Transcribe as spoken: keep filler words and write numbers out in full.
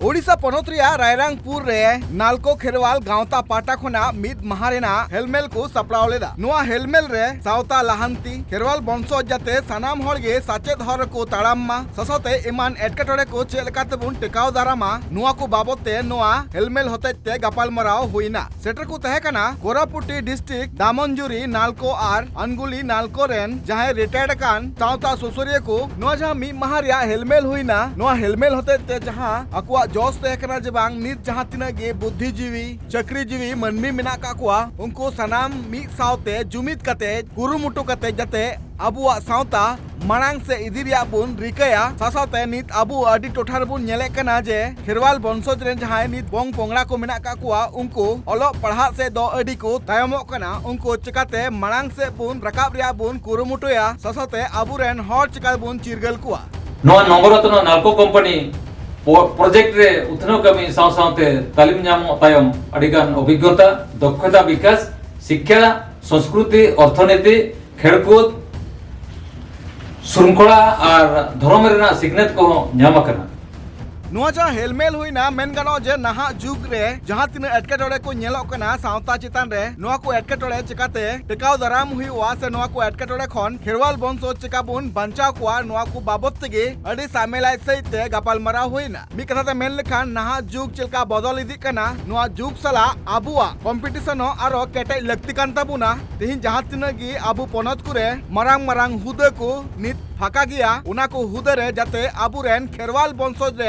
ᱳᱰᱤᱥᱟ ᱯᱚᱱᱚᱛ ᱨᱮᱭᱟᱜ ᱨᱟᱭᱨᱟᱝᱯᱩᱨ ᱨᱮ ᱱᱟᱞᱠᱳ ᱠᱷᱮᱨᱣᱟᱞ ᱜᱟᱶᱛᱟ ᱯᱟᱦᱴᱟ ᱠᱷᱚᱱᱟᱜ ᱢᱤᱫ ᱢᱟᱦᱟ ᱨᱮᱱᱟᱜ ᱦᱮᱞᱢᱮᱞ ᱠᱚ ᱥᱟᱯᱲᱟᱣ ᱞᱮᱫᱟ᱾ ᱱᱚᱣᱟ ᱦᱮᱞᱢᱮᱞ ᱨᱮ ᱥᱟᱶᱛᱟ ᱞᱟᱦᱟᱱᱛᱤ, ᱠᱷᱮᱨᱣᱟᱞ ᱵᱚᱝᱥᱚ ᱡᱟᱛᱮ ᱥᱟᱱᱟᱢ ᱦᱚᱲ ᱜᱮ ᱥᱟᱪᱮᱫ ᱦᱚᱨ ᱨᱮᱠᱚ ᱛᱟᱲᱟᱢ ᱢᱟ, ᱥᱟᱶᱛᱮ ᱮᱢᱟᱱ ᱮᱴᱠᱮᱴᱚᱬᱮ ᱠᱚ ᱪᱮᱫ ᱞᱮᱠᱟ ᱛᱮᱵᱚᱱ ᱴᱮᱠᱟᱣ ᱫᱟᱨᱟᱢᱟ, ᱱᱚᱣᱟ ᱠᱚ ᱵᱟᱵᱚᱛ ᱛᱮ ᱱᱚᱣᱟ ᱦᱮᱞᱢᱮᱞ ᱦᱚᱛᱮᱡ ᱛᱮ ᱜᱟᱯᱟᱞᱢᱟᱨᱟᱣ ᱦᱩᱭᱱᱟ᱾ ᱥᱮᱴᱮᱨ ᱠᱚ ᱛᱟᱦᱮᱸ ᱠᱟᱱᱟ ᱠᱳᱨᱟᱯᱩᱴᱤ ᱰᱤᱥᱴᱨᱤᱠᱴ ᱫᱟᱢᱚᱱᱡᱩᱨᱤ ᱱᱟᱞᱠᱳ ᱟᱨ ᱟᱱᱜᱩᱞᱤ ᱱᱟᱞᱠᱳ ᱨᱮᱱ ᱡᱟᱦᱟᱸᱭ ᱨᱤᱴᱟᱭᱟᱨᱰ ᱟᱠᱟᱱ ᱥᱟᱶᱛᱟ ᱥᱩᱥᱟᱹᱨᱤᱭᱟᱹ ᱠᱚ᱾ ᱱᱚᱣᱟ ᱡᱟᱦᱟᱸ ᱢᱤᱫ ᱢᱟᱦᱟ ᱨᱮᱭᱟᱜ ᱦᱮᱞᱢᱮᱞ ᱦᱩᱭᱱᱟ, ᱱᱚᱣᱟ ᱦᱮᱞᱢᱮᱞ ᱦᱚᱛᱮᱡ ᱛᱮ ᱡᱟᱦᱟᱸ ᱟᱠᱚᱣᱟᱜ ᱡᱚᱥ ᱛᱟᱦᱮᱸ ᱠᱟᱱᱟ ᱡᱮ ᱵᱟᱝ ᱱᱤᱛ ᱡᱟᱦᱟᱸ ᱛᱤᱱᱟᱹᱜ ᱜᱮ ᱵᱩᱫᱽᱫᱷᱤᱡᱤᱵᱤ, ᱪᱟᱹᱠᱨᱤᱡᱤᱵᱤ ᱢᱟᱹᱱᱢᱤ ᱢᱮᱱᱟᱜ ᱠᱟᱜ ᱠᱚᱣᱟ, ᱩᱱᱠᱩ ᱥᱟᱱᱟᱢ ᱢᱤᱫ ᱥᱟᱶᱛᱮ ᱡᱩᱢᱤᱫ ᱠᱟᱛᱮ, ᱠᱩᱨᱩᱢᱩᱴᱩ ᱠᱟᱛᱮ ᱡᱟᱛᱮ ᱟᱵᱚᱣᱟᱜ ᱥᱟᱶᱛᱟ ᱢᱟᱲᱟᱝ ᱥᱮᱫ ᱤᱫᱤ ᱨᱮᱭᱟᱜ ᱵᱚᱱ ᱨᱤᱠᱟᱹᱭᱟ᱾ ᱥᱟᱶ ᱥᱟᱶᱛᱮ ᱱᱤᱛ ᱟᱵᱚ ᱟᱹᱰᱤ ᱴᱚᱴᱷᱟ ᱨᱮᱵᱚᱱ ᱧᱮᱞᱮᱫ ᱠᱟᱱᱟ ᱡᱮ ᱠᱷᱮᱨᱣᱟᱞ ᱵᱚᱝᱥᱚᱡᱽ ᱨᱮᱱ ᱡᱟᱦᱟᱸᱭ ᱱᱤᱛ ᱵᱚᱝ ᱯᱚᱝᱲᱟ ᱠᱚ ᱢᱮᱱᱟᱜ ᱠᱟᱜ ᱠᱚᱣᱟ, ᱩᱱᱠᱩ ᱚᱞᱚᱜ ᱯᱟᱲᱦᱟᱜ ᱥᱮᱫ ᱫᱚ ᱟᱹᱰᱤ ᱠᱚ ᱛᱟᱭᱚᱢᱚᱜ ᱠᱟᱱᱟ᱾ ᱩᱱᱠᱩ ᱪᱤᱠᱟᱛᱮ ᱢᱟᱲᱟᱝ ᱥᱮᱫ ᱵᱚᱱ ᱨᱟᱠᱟᱵ ᱨᱮᱭᱟᱜ ᱵᱚᱱ ᱠᱩᱨᱩᱢᱩᱴᱩᱭᱟ, ᱥᱟᱶ ᱥᱟᱶᱛᱮ ᱟᱵᱚᱨᱮᱱ ᱦᱚᱲ ᱪᱤᱠᱟ ᱵᱚᱱ ᱪᱤᱨᱜᱟᱹᱞ ᱠᱚᱣᱟ᱾ ᱱᱚᱣᱟ ᱱᱚᱵᱚᱨᱚᱛᱱᱚ ᱱᱟᱞᱠᱳ ᱠᱳᱢᱯᱟᱱᱤ ᱯᱚ-, ᱯᱨᱚᱡᱮᱠᱴ ᱨᱮ ᱩᱛᱱᱟᱹᱣ ᱠᱟᱹᱢᱤ ᱥᱟᱶ ᱥᱟᱶᱛᱮ ᱛᱟᱹᱞᱤᱢ ᱧᱟᱢᱚᱜ ᱛᱟᱭᱚᱢ ᱟᱹᱰᱤᱜᱟᱱ ᱚᱵᱷᱤᱜᱽᱜᱚᱛᱟ, ᱫᱚᱠᱷᱚᱛᱟ ᱵᱤᱠᱟᱥ, ᱥᱤᱠᱠᱷᱟ, ᱥᱚᱝᱥᱠᱨᱩᱛᱤ, ᱚᱨᱛᱷᱚᱱᱤᱛᱤ, ᱠᱷᱮᱞᱠᱩᱫ, ᱥᱨᱩᱝᱠᱷᱚᱞᱟ ᱟᱨ ᱫᱷᱚᱨᱚᱢ ᱨᱮᱱᱟᱜ ᱥᱤᱠᱷᱱᱟᱹᱛ ᱠᱚᱦᱚᱸ ᱧᱟᱢ ᱟᱠᱟᱱᱟ᱾ ᱱᱚᱣᱟ ᱡᱟᱦᱟᱸ ᱦᱮᱞᱢᱮᱞ ᱦᱩᱭᱱᱟ, ᱢᱮᱱ ᱜᱟᱱᱚᱜᱼᱟ ᱡᱮ ᱱᱟᱦᱟᱜ ᱡᱩᱜᱽ ᱨᱮ ᱡᱟᱦᱟᱸ ᱛᱤᱱᱟᱹᱜ ᱮᱴᱠᱮᱴᱚᱬᱮ ᱠᱚ ᱧᱮᱞᱚᱜ ᱠᱟᱱᱟ ᱥᱟᱶᱛᱟ ᱪᱮᱛᱟᱱ ᱨᱮ, ᱱᱚᱣᱟ ᱠᱚ ᱮᱴᱠᱮᱴᱚᱬᱮ ᱪᱤᱠᱟᱛᱮ ᱴᱮᱠᱟᱣ ᱫᱟᱨᱟᱢ ᱦᱩᱭᱩᱜᱼᱟ ᱥᱮ ᱱᱚᱣᱟ ᱠᱚ ᱮᱴᱠᱮᱴᱚᱬᱮ ᱠᱷᱚᱱ ᱠᱷᱮᱨᱣᱟᱞ ᱵᱚᱝᱥᱚ ᱪᱤᱠᱟ ᱵᱚᱱ ᱵᱟᱧᱪᱟᱣ ᱠᱚᱣᱟ, ᱱᱚᱣᱟ ᱠᱚ ᱵᱟᱵᱚᱛ ᱛᱮᱜᱮ ᱟᱹᱰᱤ ᱥᱟᱢᱮᱞᱟᱭ ᱥᱟᱹᱦᱤᱡ ᱛᱮ ᱜᱟᱯᱟᱞᱢᱟᱨᱟᱣ ᱦᱩᱭᱱᱟ᱾ ᱢᱤᱫ ᱠᱟᱛᱷᱟ ᱛᱮ ᱢᱮᱱ ᱞᱮᱠᱷᱟᱱ, ᱱᱟᱦᱟᱜ ᱡᱩᱜᱽ ᱪᱮᱫ ᱞᱮᱠᱟ ᱵᱚᱫᱚᱞ ᱤᱫᱤᱜ ᱠᱟᱱᱟ, ᱱᱚᱣᱟ ᱡᱩᱜᱽ ᱥᱟᱞᱟᱜ ᱟᱵᱚᱣᱟᱜ ᱠᱚᱢᱯᱤᱴᱤᱥᱚᱱ ᱦᱚᱸ ᱟᱨᱚ ᱠᱮᱴᱮᱡ ᱞᱟᱹᱠᱛᱤ ᱠᱟᱱ ᱛᱟᱵᱚᱱᱟ᱾ ᱛᱮᱦᱮᱧ ᱡᱟᱦᱟᱸ ᱛᱤᱱᱟᱹᱜ ᱜᱮ ᱟᱵᱚ ᱯᱚᱱᱚᱛ ᱠᱚᱨᱮ ᱢᱟᱨᱟᱝ ᱢᱟᱨᱟᱝ ᱦᱩᱫᱟᱹ ᱠᱚ ᱱᱤᱛ ᱯᱷᱟᱸᱠᱟ ᱜᱮᱭᱟ, ᱚᱱᱟ ᱠᱚ ᱦᱩᱫᱟᱹ ᱨᱮ ᱡᱟᱛᱮ ᱟᱵᱚᱨᱮᱱ ᱠᱷᱮᱨᱣᱟᱞ ᱵᱚᱝᱥᱚᱡᱽ ᱨᱮ